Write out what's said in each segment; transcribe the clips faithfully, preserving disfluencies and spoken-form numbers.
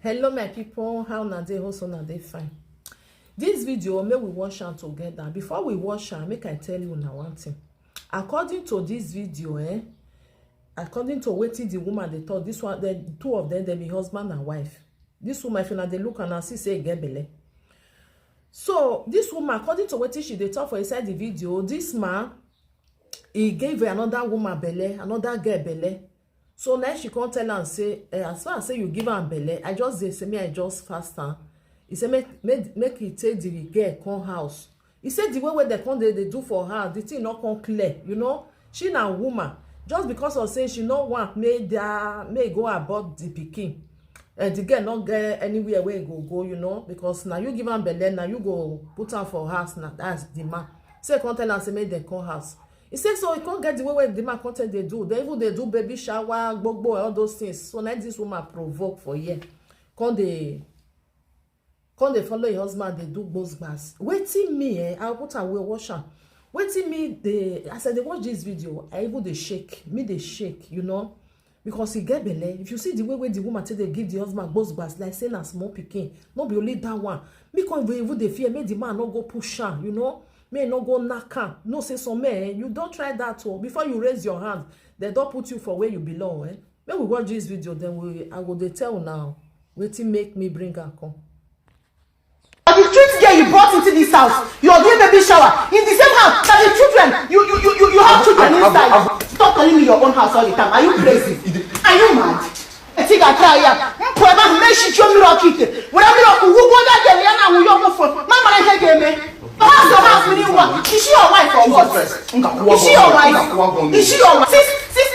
Hello my people, how una dey? Hope una dey fine. This video, make we watch am together. Before we watch am, make I tell you na one thing. According to this video, eh, according to wetin the woman dey talk, this one, the two of them, dem be husband and wife. This woman, if una dey look am, una see say e get belle. So this woman, according to wetin she dey talk for inside the video, this man, he give another woman belle, another girl belle. So now she come tell am say, eh, as far as say you give am belle, I just dey say, me, I just fast am. He say make make make he take the girl come house. He say the way wey dem come dey dey do for her, the thing no come clear, you know. She na woman, just because of say she no want make their make e go abort the pikin. Eh, the girl no get anywhere wey e go go, you know, because na you give am belle, na you go put am for house, na that's the man. Say come tell am say make dem come house. He say so he come get the way wey the man come take dey do. They even dey do baby shower, gbogbo, all those things. So na this woman provoke for here. Come dey come dey follow your husband dey do gbos gbas. Wetin me, eh, I put am, we watch am. Wetin me dey, as I dey watch this video, I even dey shake. Me dey shake, you know. Because he get belle. If you see the way wey the woman take dey give the husband gbos gbas, like say na small pikin, no be only that one. Me come even even dey fear make the man no go push am, you know, make e no go knack am. No say some men, eh, you don try that o. Before you raise your hand, dem don put you for where you belong, eh. Make we watch this video, then we I go dey tell una wetin make me bring am come. But the street girl you brought into this house, you're doing baby shower in the same house that the children, you you you you, you have children inside. Stop calling me your own house all the time. Are you crazy? Are you mad? Etiga try ya. Mpwema meshi cho miro kite. Wala miro kuwugo da de ya na wuyo mo fo. Mama na hege me. House your house, meaning what? Is she your wife or what? Is she your wife? Is she your wife? Sis, sis,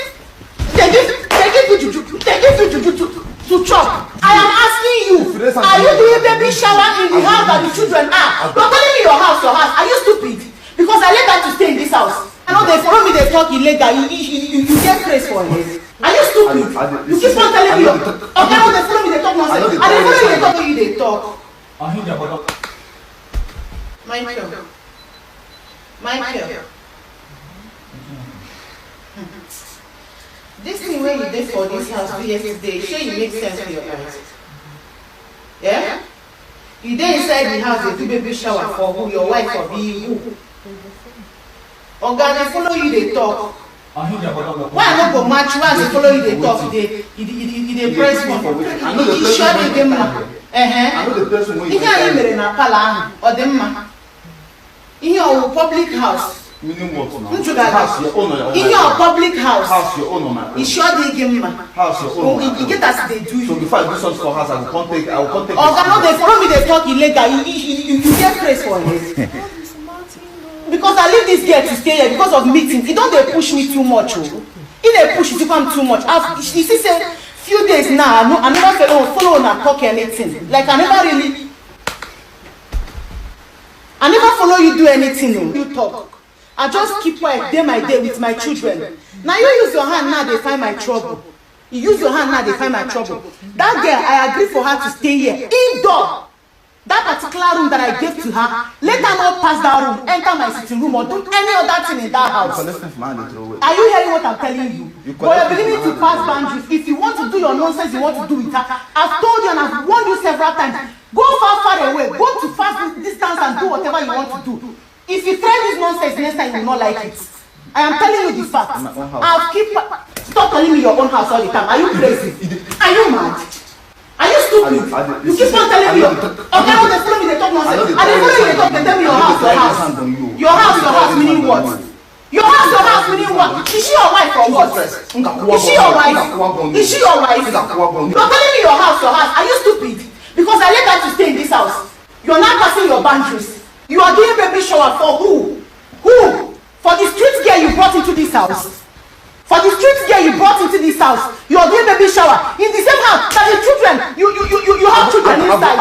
they give, they give you juju. They give you juju to, to chop. I am asking you, are you doing baby shower in the house that the children are? You're telling me your house, your house. Are you stupid? Because I let her to stay in this house. I know they follow me, they talk illegal. You, you, you, you, you get praise for it. Are you stupid? You keep on telling me. Okay, I know they follow me, they talk nonsense. I they follow you, they talk, you they talk. Michael. Michael. This thing wey you dey for this house do yesterday, shey you make sense to your eyes? Yeah? You dey inside the house dey do baby shower for who? Your wife or be who? Oga dey follow you dey talk. Why I no go match? Why I dey follow you dey talk? You dey you dey you dey you dey press phone. You sure dey dey mma? Ehe. Ihe anyị mere na palọ ahụ ọ dị mma? Ihe ọ wụ public house. Meaning what now? Ntụgharị. House your own or your own? Ihe ọ public house. House your own or my own? Ị sure dị gị mma? House your own or my own? You get as they do you. So before I do something for house, I will come take, I will come take. Oga no dey follow me dey talk illegal. You you you you get praise for it. Because I leave this girl to stay here because of meeting. E don dey push me too much o. E dey push the fam too much. I've, you see say few days now, I no I never follow follow una talk anything. Like I never really I never follow you do anything o. You talk. I just keep quiet, dey my day with my children. Na you use your hand now dey find my trouble. You use your hand now dey find my trouble. That girl, I agree for her to stay here indoor. That particular room that I gave to her, let her not pass that room, enter my sitting room or do any other thing in that house. Are you hearing what I'm telling you? But you're beginning to pass boundaries. If you want to do your nonsense, you want to do with her. I've told you and I've warned you several times. Go far, far away. Go to far distance and do whatever you want to do. If you try this nonsense next time, you will not like it. I am telling you the fact. I'll keep. Stop calling me your own house all the time. Are you crazy? Are you mad? Are you stupid? You keep on telling me your. Okay, when they follow me, they talk nonsense. And they follow you, they talk, they tell me your house, your house. Your house, your house, meaning what? Your house, your house, meaning what? Is she your wife or what? Is she your wife? Is she your wife? You're telling me your house, your house. Are you stupid? Because I let her to stay in this house. You're not passing your boundaries. You are doing baby shower for who? Who? For the street girl you brought into this house? For the street girl you brought into this house, you are doing baby shower in the same house that the children, you you you you, you have children inside.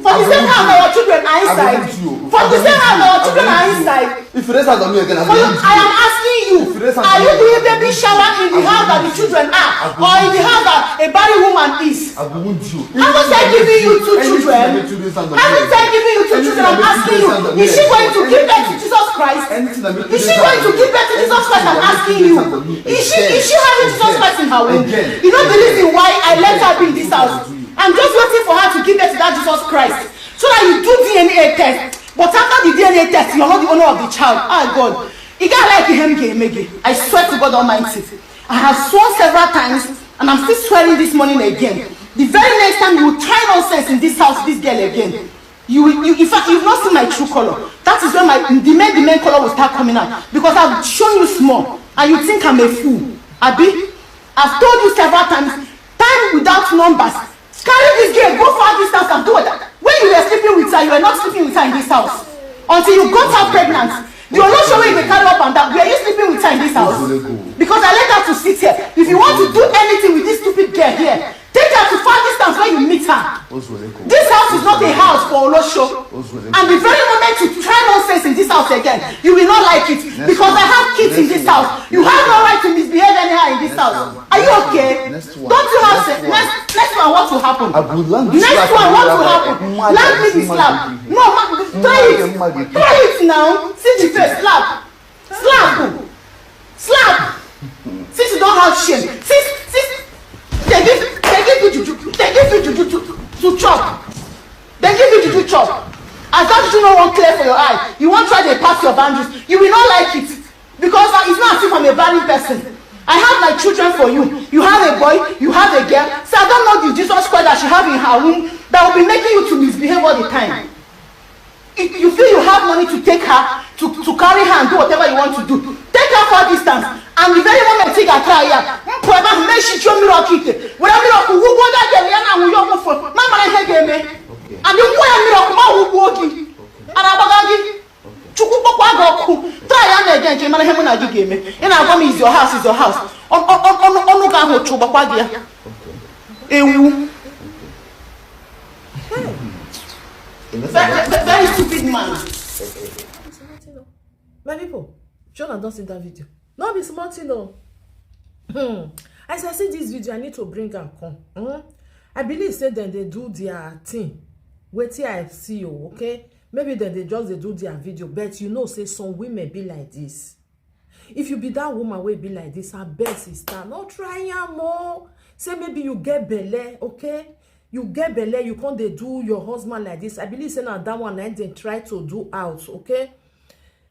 For the same house that your children are inside. For the same house that your children are inside. If you raise hand on me again, I will hit you. I am asking you, are you doing baby shower in the house that the children are, or in the house that a barren woman and is. I go wound you. Haven't I given you two children? Anything I make you raise hand on Haven't me. I given you two Anything children? I I'm make you asking raise you, hand on is she me. Going to give birth to Jesus Christ? Anything I make you Is she raise Going hand to on give me. birth to Jesus Christ? I'm Anything I make asking you you. raise hand on me. Is she is she Again. having Jesus Christ in her womb? Again. You know the reason why I let her be in this Again. House. I'm just waiting for her to give birth to that Jesus Christ so that you do D N A test. But after the D N A test, you're not the owner of the child. Ah, God. Ị ga-like ihe m ga-eme gị. I swear to God Almighty. I have sworn several times and I'm still swearing this morning again. The very next time you try nonsense in this house, this girl again, you will, you, in fact, you've not seen my true color. That is when my the main the main color will start coming out because I've shown you small and you think I'm a fool. Abi, I've told you several times, time without numbers. Carry this girl, go far distance and do what? When you were sleeping with her, you were not sleeping with her in this house until you got her pregnant. The only show you carry up and down. Were you sleeping with her in this house? Because I let her to sit here. If you want to do anything with this stupid girl here, take her to far distance where you meet her. This house is not a house for Olosho. And the very moment you try nonsense in this house again, you will not like it because I have kids in this house. You have no right to misbehave anyhow in this house. Are you okay? Don't you have sense? Next, next one, what will happen? Next one, what will happen? Land me the slap. No, ma, try it. Try it now. See the face. Slap. Slap. Slap. Since you don't have shame. Since since they give they give you juju they give you juju to, to chop. They give you juju chop. As long as you no wan clear for your eye, you wan try dey pass your boundaries. You will not like it because uh, it's not as if I'm a barren person. I have my children for you. You have a boy, you have a girl. So I don't know the Jesus Christ that she have in her womb that will be making you to misbehave all the time. If you feel you have money to take her, to, to carry her and do whatever you want to do, take her far distance. And the very moment you try her, mpụ ebe ahụ mee shichuo mmiri ọkụ ite, were mmiri ọkụ wụgbuo that girl ya na-anwụ ya ọgwụfọ ma mara ihe ga-eme. And wụọ ya mmiri ọkụ ma wụgbuo gị, ara agbaga gị. Chukwu kpọkwa gị ọkụ. Try ya na ege nke mara ihe mụ na gị ga-eme. Ị na-agwa m is your house, is your house. Ọnụ gị ahụ chụ gbakwa gị ya. Ewu. Very stupid man. My people, Jonah don see that video. No be small thing o. Hmm. As I see this video, I need to bring am come. Hmm? I believe say dem dey do their thing. Wetin I see o, okay? Maybe dem dey just dey do their video, but you know say some women be like this. If you be that woman wey be like this, abeg sister, no try am o. Say maybe you get belle, okay? You get belle, you come dey do your husband like this. I believe say na that one na dem try to do out, okay?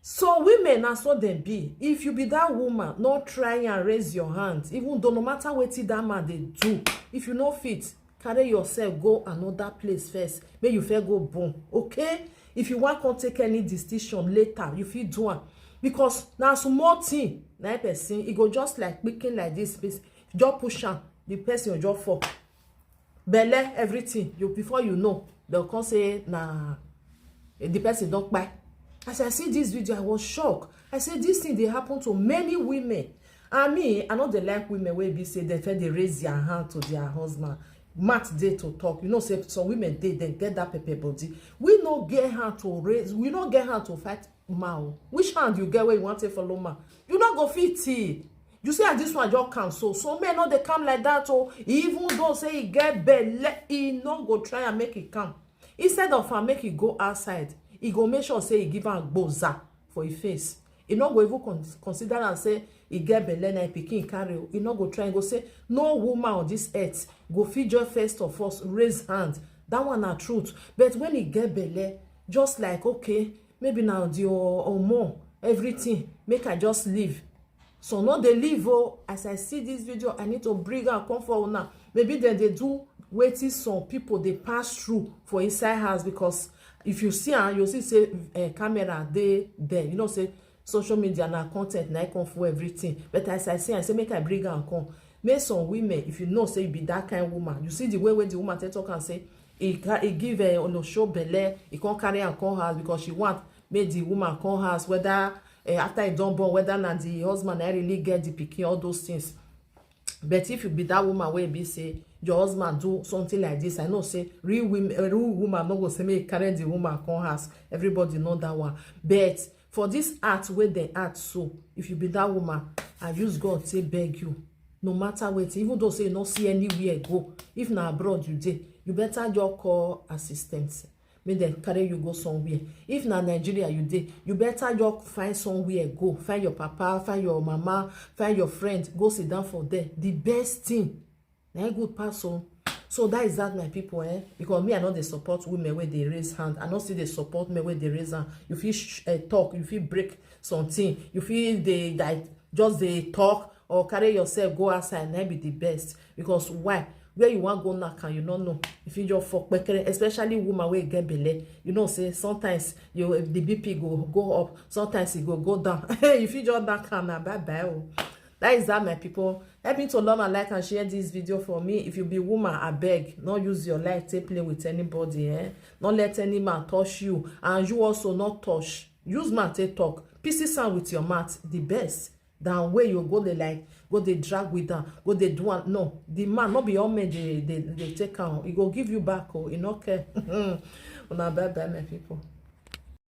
So women na so dem be. If you be that woman, no try and raise your hand. Even though no matter wetin that man dey do, if you no fit, carry yourself go another place first. Make you first go born, okay? If you wan come take any decision later, you fit do am because na small thing na person e go just like picking like this, just push am, the person go just fall. Belle, everything, you before you know, dem come say na the person don kpai. As I see this video, I was shocked. I say this thing dey happen to many women. And me, I no dey like women wey be say dem first dey raise their hand to their husband. Mouth dey to talk. You know say some women dey dem get that pepper body. We no get hand to raise, we no get hand to fight man o. Which hand you get wey you wan take follow man? You no go fit. You see as this one just come so. Some men no dey come like that o. Even though say e get belle, e no go try and make e come. Instead of am make e go outside, e go make sure say e give am gboza for e face. E no go even con consider am say e get belle na e pikin carry o. E no go try, e go say no woman on this earth go fit just first of all raise hand. That one na truth. But when e get belle, just like okay, maybe na the hormone, everything, make I just leave. So no dey leave o. As I see this video, I need to bring am come for una. Maybe dem dey do wetin some people dey pass through for inside house because if you see am, you see say uh, camera dey there. You know say social media na content na e come for everything. But as I see am, I say make I bring am come. Make some women, if you know say you be that kind woman, you see the way wey the woman take talk am say e e give uh, Olosho belle, e come carry am come house because she want make the woman come house whether uh, after e don born whether na the husband na really get the pikin, all those things. But if you be that woman wey be say your husband do something like this, I know say real women, real woman no go say make e carry the woman come house. Everybody know that one. But for this act wey dem act so, if you be that woman, I use God say beg you, No matter wetin, even though say you no see anywhere go, if na abroad you dey, you better just call assistance, make dem carry you go somewhere. If na Nigeria you dey, you better just find somewhere go, find your papa, find your mama, find your friend, go sit down for there. The best thing na im good pass o. So that is that, my people, eh? Because me, I no dey support women wey dey raise hand. I no still dey support men wey dey raise hand. You fit sh- uh, talk, you fit break something, you fit dey like just dey talk or carry yourself go outside. Na be the best. Because why? Where you wan go knack am, you no know. If you just fuck kpekere, especially woman wey get belle, you know say sometimes you the B P go go up, sometimes e go go down. If you just knack am, na bye bye o. That is that, my people. Help me to love and like and share this video for me. If you be woman, I beg, not use your life take play with anybody, eh? Not let any man touch you, and you also not touch. Use mouth take talk. Pieces sound with your mouth the best than where you go dey like go dey drag with am, go dey do am. No, the man, not be all men they they, they take am. He go give you back, oh, he no care. Una bye bye, my people.